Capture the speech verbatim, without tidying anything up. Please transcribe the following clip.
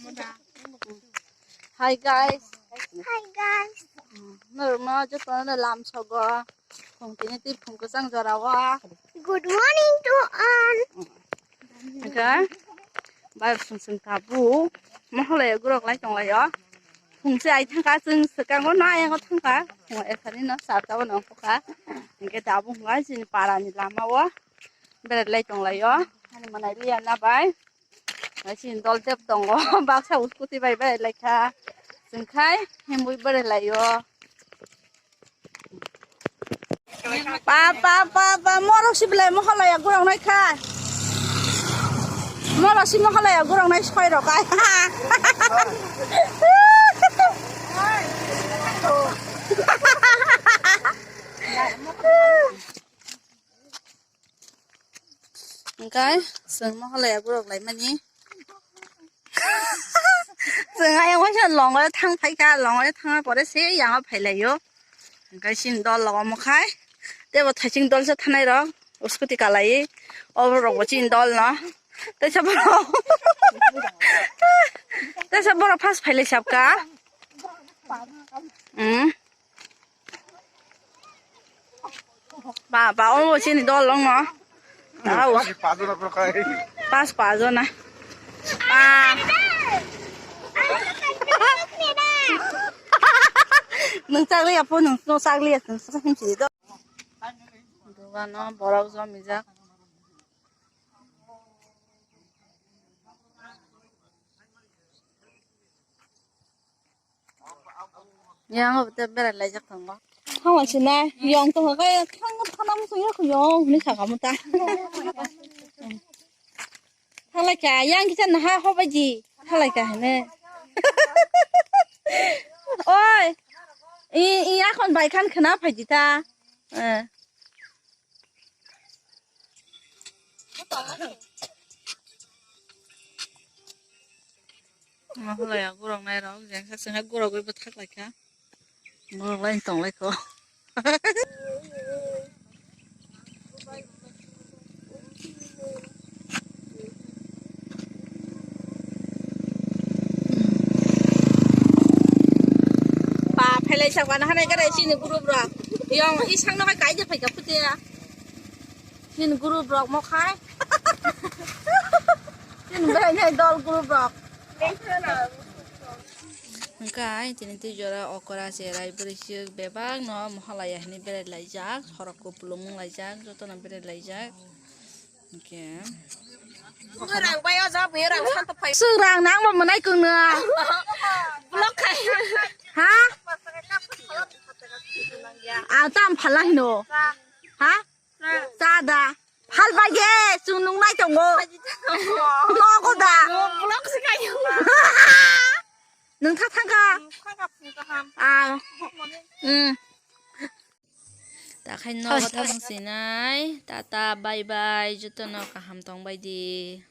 Hi guys. Hi guys. Norma joto no lam sogo. Phung tini ti phung kwchang jora wa. Good morning to all. Hingke bai sung sung tabu. Mohalai gurok lai tong lai o. Phung se ai thangka chwng swkango no ayango thangka. Phung esani no sarta o nong kha. Hingke tabu hwnga chini para ni lama o. Berai lai tong lai o. Ani manai liya na bai. Nai chini dol tep tongo. Baksa uskuti bai berai lai kha. Chwng khai himui berai lai o. Pa, pa, pa, pa, morok si belai mohalaya gurang nai kha. Morok si mohalaya gurang nai soi rok ai. Hingke chwng mohalaya gurok lai mani. Chwng ayang waisa longo thang phai kha, longo thang pore se yang phai lai o. Hingke chini dol logo mokhai. Tebo thaising dol se thanai rok. Uskuti kalai. Obo rok bo chini dol no. Tesa borok. Tesa borok first phai lai sab kha. Hmm. Ba, ba, omo chini dol long no. Tao. Pas pa jona. Ah. Nwng chakli apo, nwng, nwng chakli, nwng chakli himsi do. Dogano borok jomijak. Yang o te berai laijak tongo. Thangla sinai, yong tongo khe thang thana muchung ya kho yong hinwi sakha muta. Thalai kha, yang kisa naha hobaji. Thalai kha hene. Oi, i, i akhon bai khan khna phaidi ta. Eh. Mahalaya gurok nai rok, jeng sak seng gurok bai bwthak lai kha. Gurok lai tong lai kho. Ba, phailai sak ba, nahanai gare chini group rok. Yong isang no hai kaija phaika phutia. Chini group rok mokhai. Chini berai nai dol group rok. Hingkha ai tini twi jora okra cherai bwrwi swk bebak no mohalaya hinwi berai laijak, horok kupulung wng laijak, jotono berai laijak. Hingkhe. Swk rang nang bo mwnai kwng nw. Ha? Ang tam phala hino. Ha? Cha da. Phal bai ye, chwng nung nai tongo. Nogo da. Nwng tha thangkha. Ah. Hmm. Ta khai nogo ta sinai. Tata, bye bye. Jotono kaham tong bai di.